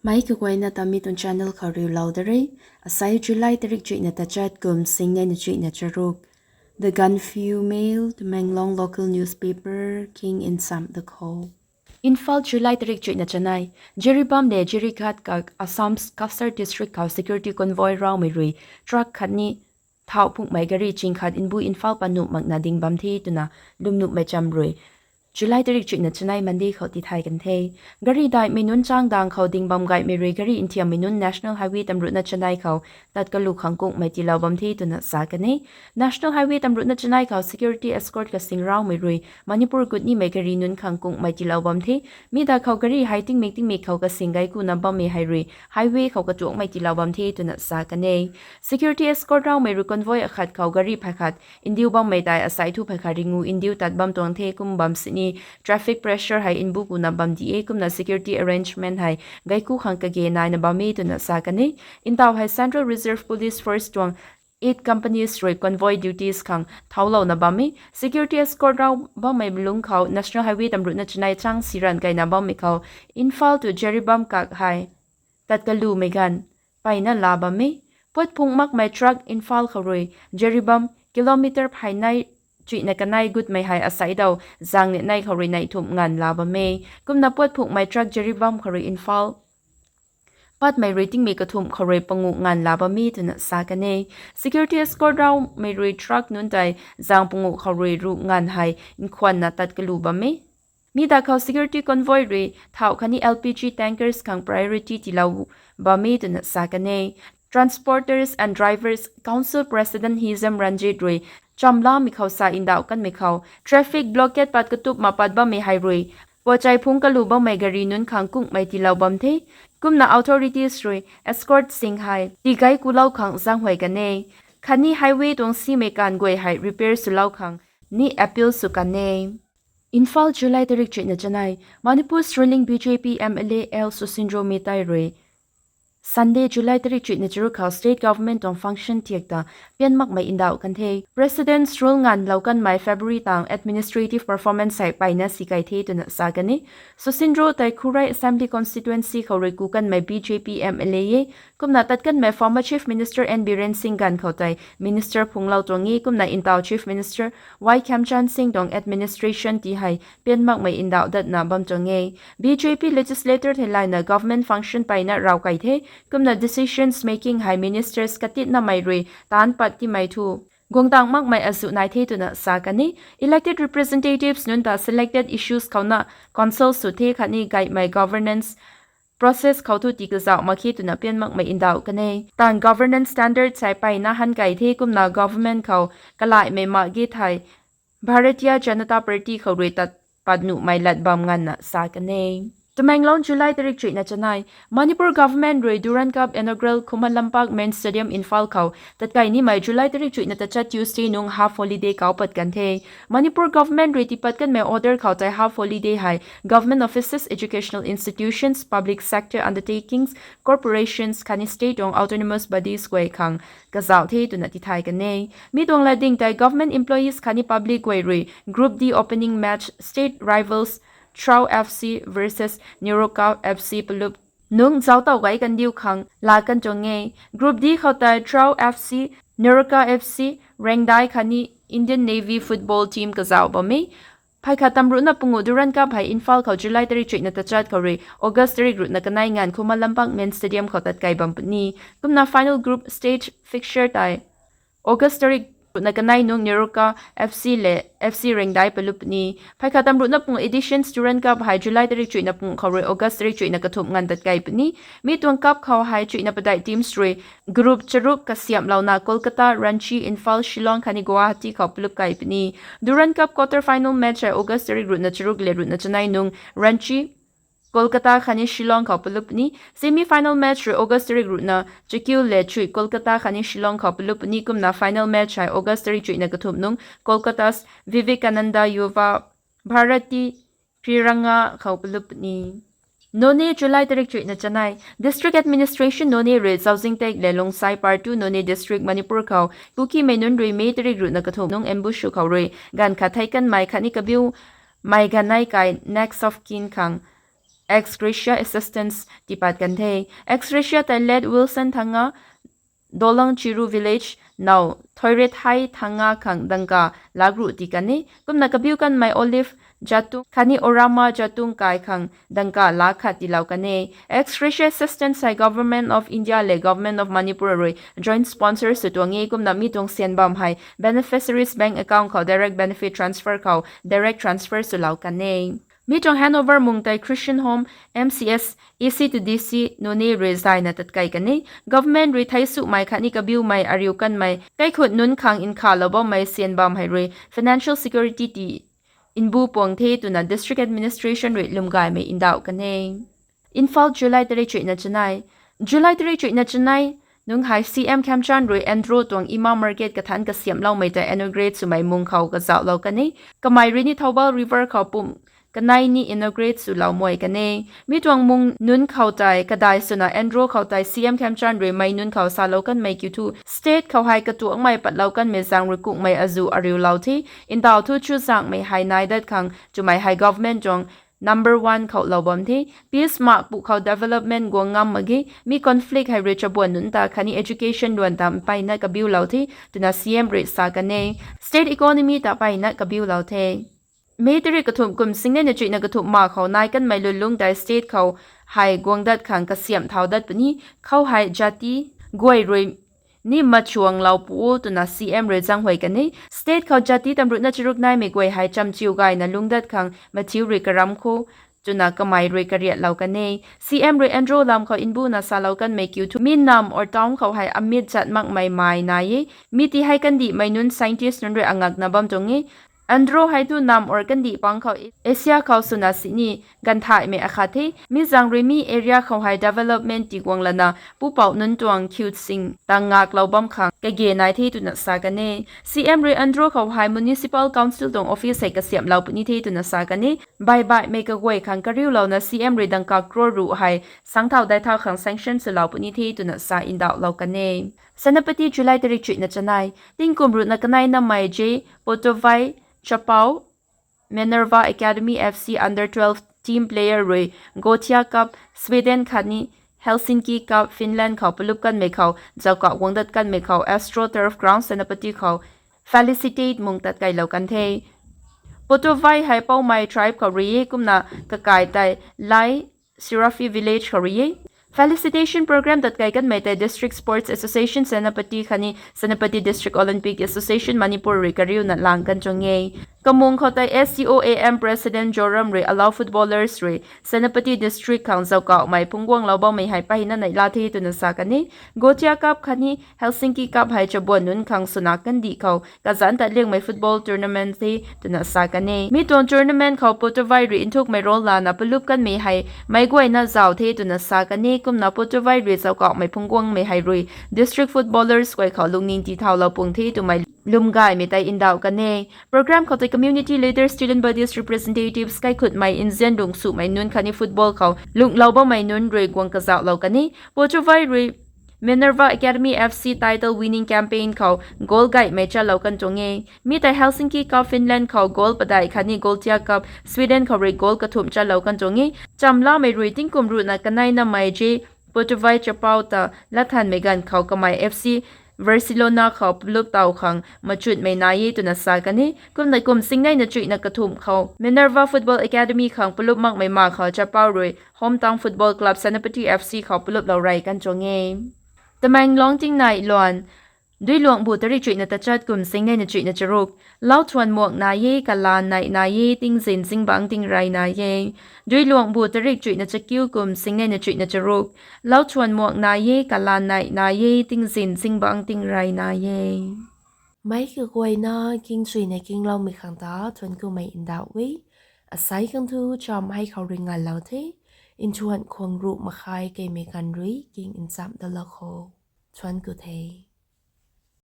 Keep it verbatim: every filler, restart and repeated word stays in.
Meic kaguayna ta mi tuang channel khou riulou da re. Asai July tarik chuihna tachat kum singnei na chuihna charuk. The Gaanphiu Mail, Tamenglong local newspaper, King Insam the Kho. Imphal, July tarik chuihna chanei. Jiribam le Jirighat kak Assam Cachar district khou security convoy raumei rui truck khatni thau phunghmei gari ching khat mbu Imphal pat nuh makna ding bam the twna lwmnuhmei cham rui July tarik chuihna chanei Monday khou tithay kan the. Gari daihmei nunc changdang khou ding bam gaymei rui gari nthiammei nunc National Highway tamruhna chanei khou tat kalu khang kunghmei tiilou bam the twna sa kan e. National Highway tamruhna chanei khou security escort kasing raumei rui Manipur gut nimei gari nunc khang kunghmei tiilou bam the. Mi da khou gari hei tingmik tingmik khou kasing gei kuna bammei hei rui highway khou katuangmei tiilou bam the twna sa kan e. Security escort raumei rui convoy akhat khou gari phey khat ndiu bammei tei asai thu phey khat ringu ndiu tat bam tuang the. Kum bam sini traffic pressure hei mbu kuna bam di e, kumna security arrangement hei geiku khang kage naina bam e twna sa kan e. Ntaw hei Central Reserve Police Force tuang eight companies rui convoy duties khang thaulouna bam e. Security escort rau bammei lungc khou National Highway tamruhna chanei chang siran kaina bammei khou Imphal to Jiribam kak hei tat kalumei ganv peyna la bam e. Puat phung makmei truck Imphal khou rui Jiribam kilometer pheynei chuihna kanei gutmei hei asai daw zang nenei khou rui neih thumh nganv la bam e. Kumna puat phungmei truck Jiribam khou rui Imphal patmei rui tingmik kathumh khou rui panguh nganv la bam e twna sa kan e. Security escort raumei rui truck nunc tei zang panguh khou rui ruh nganv hei nkhwanna tat kalu bam e. Mi da khou security convoy rui thau khatni L P G tankers khang priority tiilou bam e twna sa kan e. Transporters and Drivers Council President Hizam Ranjit rui chamlamei khou sa ndauh kanmei khou traffic blockade pat katup ma pat bammei hei rui puachai phungc kalu bammei gari nunc khang kunghmei tiilou bam the. Kumna authorities rui escort sing hei tigei kulou khang zaenghuay kan e. Khatni highway tuang simei kan guay hei repair swlou khang ni appeal sw kan e. Imphal, July tarik chuihna chanei. Manipur's ruling B J P M L A L Susindro Meitei rui Sunday, July tarik chuihna charuk khou state government tuang function thiak ta pian makmei ndauh kan the. President's rule nganvlou kanmei February tang administrative performance hei peyna si kei the twna sa kan e. Susindro tei Khurei Assembly Constituency khou rui ku kanmei B J P M L A e. Kumna tat kanmei former Chief Minister N Biren Singh ganv khou tei minister phunglou tuang e. Kumna ntaw Chief Minister Y Khemchand Singh tuang administration ti hei pian makmei ndauh datna bam tuang e. B J P legislator theilayna government function peyna raw kei the. Kumna decisions making hei ministers katitnamei rui taanc pat timei thu guangdang makmei azuh nai the twna sa kan e. Elected representatives nunc ta selected issues khouna consult sw the khatni gaymei governance process khou thu tii kazauh mak khe twna pian makmei ndauh kan e. Taanv governance standards hei peyna han kei the. Kumna government khou kalaimei mak ge thei Bharatiya Janata Party khou rui tat pat nuhmei lat bam nganvna sa kan e. Tamenglong, July tarik chuihna chanei. Manipur government rui Durand Cup inaugural Khuman Lampak Main Stadium, Imphal khou tatkai nimei July tarik chuihna tachat Tuesday nung half holiday kau pat kan the. Manipur government rui tiipat kanmei order khou tei half holiday hei government offices, educational institutions, public sector undertakings, corporations khatni state tuang autonomous bodies guay khang kazauh the twna tithay kan e. Mi tuang latding tei government employees khatni public guay rui Group D opening match state rivals Thrao F C versus Nyoraka F C palup nung zauc tow gay kandiu khang laa kan tuang e. Group D khou tei Thrao F C, Nyoraka F C, Raengdai khatni Indian Navy football team kazauh bam e. Phey khat tamruhna panguh Durand Cup hei Imphal khou July tarik chuihna tachat khou rui August tarik ruhna kanei nganv Khuman Lampak Main Stadium khou tatkai bam puni. Kumna final group stage fixture tei August tarik ruhna kanei nung Nyoraka F C le F C Raengdai palup puni. Phey khat tamruhna panguh editions Durand Cup hei July tarik chuihna panguh khou rui August tarik chuihna kathumh nganv tatkai puni. Mi tuang cup khou hei chuihna padeih teams rui group charuk kasiamhlouna Kolkata, Ranchi, Imphal, Shillong khatni Guwahati khou palup kai puni. Durand Cup quarter final match hei August tarik ruhna charuk le ruhna chanei nung Ranchi, Kolkata khatni Shillong khou palup puni. Semi final match rui August tarik ruhna chakiu le chuih Kolkata khatni Shillong khou palup puni. Kumna final match hei August tarik chuihna kathumh nung Kolkata's Vivekananda Yuva Bharati Kriranga khou palup puni. Noney, July tarik chuihna chanei. District Administration Noney rui Zauzingtek le Longsai Partu, Noney District, Manipur khou Kukimei nunc rui May tarik ruhna kathumh nung ambush sw khou rui ganv khat thei kanmei khatni kabiumei ganei kai next of kin khang ex gratia assistance tipat kan the. Ex gratia tei late Wilson Thanga, Dolong Chiru village now Thoirethai Thanga khang dangka lak ruh ti kan e. Kumna kabiu kanmei Olive Jatung khatni Orama Jatung kai khang dangka lak khat tilou kan e. Ex gratia assistance hei Government of India le Government of Manipur rui joint sponsor sw tuang e. Kumna mi tuang syan bam hei beneficiaries bank account khou direct benefit transfer khou direct transfer swlou kan e. Mi tuang handover mung tei Christian Home, M C S, A C to D C, Noney rui zayna tatkai kan e. Government rui thei sumei khatni kabiumei ariu kanmei kaikhut nunc khang nkhalou bammei syan bam hei rui financial security ti nbu puang the twna District Administration rui lwmgaymei ndauh kan e. Imphal, July tarik chuihna chanei. July tarik chuihna chanei nung hei C M Khemchand rui Andro tuang Ima Market kathanc kasiamhloumei ta inaugurate swmei mung khou kazauhlou kan e. Kamei rui ni Thoubal River khou pum kanei ni inaugurate swlou mui kan e. Mi tuang mung nunc khou tei kadai swna Andro khou tei C M Khemchand rui mei nunc khou salou kanmei kiu thu state khou hei katuangmei patlou kanmei zaeng rui kukmei azuh ariulou the. Ndauh thu chuzaenghmei hei nai dat khang twmei hei government tuang number one khou lou bam the. Peace mak pu khou development guang ngam mak ge. Mi conflict hei rui chabuan nunc ta khatni education luan ta mpeyna kabiulou the twna C M rui sa kan e. State economy ta mpeyna kabiulou the. May tarik kathumh kum singneina chuihna kathumh ma khou nai kanmei lwnlung tei state khou hei guang dat khang kasiamh thau dat puni khou hei jati guay rui ni machuanglou pu o twna C M rui zaenghuay kan e. State khou jati tamruhna charuk naimei guay hei chamchiu gayna lungc dat khang mathiu rui karam kho twna kamei rui kariatlou kan e. C M rui Andro lam khou mbuna salou kanmei kiu thu mi nam or town khou hei amit zat makmei mai nai e. Mi ti hei kandihmei nunc scientist nunc rui angakna bam tuang e. Andro hei thu nam or kandih pang khou Asia khou swna sini ganthaymei akhat the. Mi zaeng rui mi area khou hei development tiguang lana pupouh nunc tuang khiu sing ta ngaklou bam khang kage nai the twna sa kan e. C M rui Andro khou hei Municipal Council tuang office hei kasiamhlou puni the twna sa kan e. Baibaihmei kaguay khang kariulouna C M rui dangka crore ruh hei sangthau daithau khang sanction swlou puni the twna sa ndauhlou kan e. Senapati, July tarik chuihna chanei. Tingkum ruhna kanei namei J Potuvai Chapao, Minerva Academy F C under twelve team player rui Gothia Cup, Sweden khatni Helsinki Cup, Finland khou palup kanmei khou zauka guang dat kanmei khou Astro Turf Ground, Senapati khou felicitate mung tatkailou kan the. Potuvai hei Poumai tribe khou rui e, kumna kakai tei Lai Sirafi village khou rui e. Felicitation program tatkai kanmei tei District Sports Association Senapati khatni Senapati District Olympic Association Manipur rui kariuna lang kan tuang e. Kamung khou tei S C O A M President Joram rui alau footballers rui Senapati District khang zaukaumei phungcguanglou bammei hei mpeyna neihla the twna sa kan e. Gothia Cup khatni Helsinki Cup hei chabuan nunc khang swna kandih khou kazanc tat liangmei football tournament the twna sa kan e. Mi tuang tournament khou Potuvai rui nthukmei role lana palup kanmei hei meic guayna zauc the twna sa kan e. Kumna Potuvai rui zaukaumei phungcguangmei hei rui district footballers guay khou lungning tithauhlou pung the twmei lwmgaymei tei ndauh kan e. Program khou tei community leaders, student bodies representatives, kaikhutmei nzian lung sumei nunc khatni football khou lunglou bammei nunc rui guang kazauhlou kan e. Potuvai rui Minerva Academy F C title winning campaign khou goal gaymei chalou kan tuang e. Mi tei Helsinki Cup Finland khou goal padeih khatni Gothia Cup Sweden khou rui goal kathumh chalou kan tuang e. Chamlamei rui tingkum ruhna kanei namei J Potuvai Chapao ta latthanmei ganv khou kamei F C Barcelona khou palup taw khang machutmei nai e twna sa kan e. Kumna kum singneina chuihna kathumh khou Minerva Football Academy khang palup makmei ma khou Chapao rui Hometown Football Club Senapati F C khou paluplou rey kan tuang e. Tamenglong tingnai luan. Duiluangbu tarik chuihna tachat kum singneina chuihna charuk. Lau thuan muak nai e, kalan neih nai e, tingzin zingbangc tingrey nai e. Duiluangbu tarik chuihna chakiu kum singneina chuihna charuk. Lau thuan muak nai e, kalan neih nai e, tingzin zingbangc tingrey nai e. Meic kaguayna kingchuina kingloumei khang ta thuanc kumei ndauh e. Asei khang thu cham hei khou rui nganlou the. Nthuan khwang ruh makhai keimei ganv rui king nchamh dalou kho. Thuanc ku the.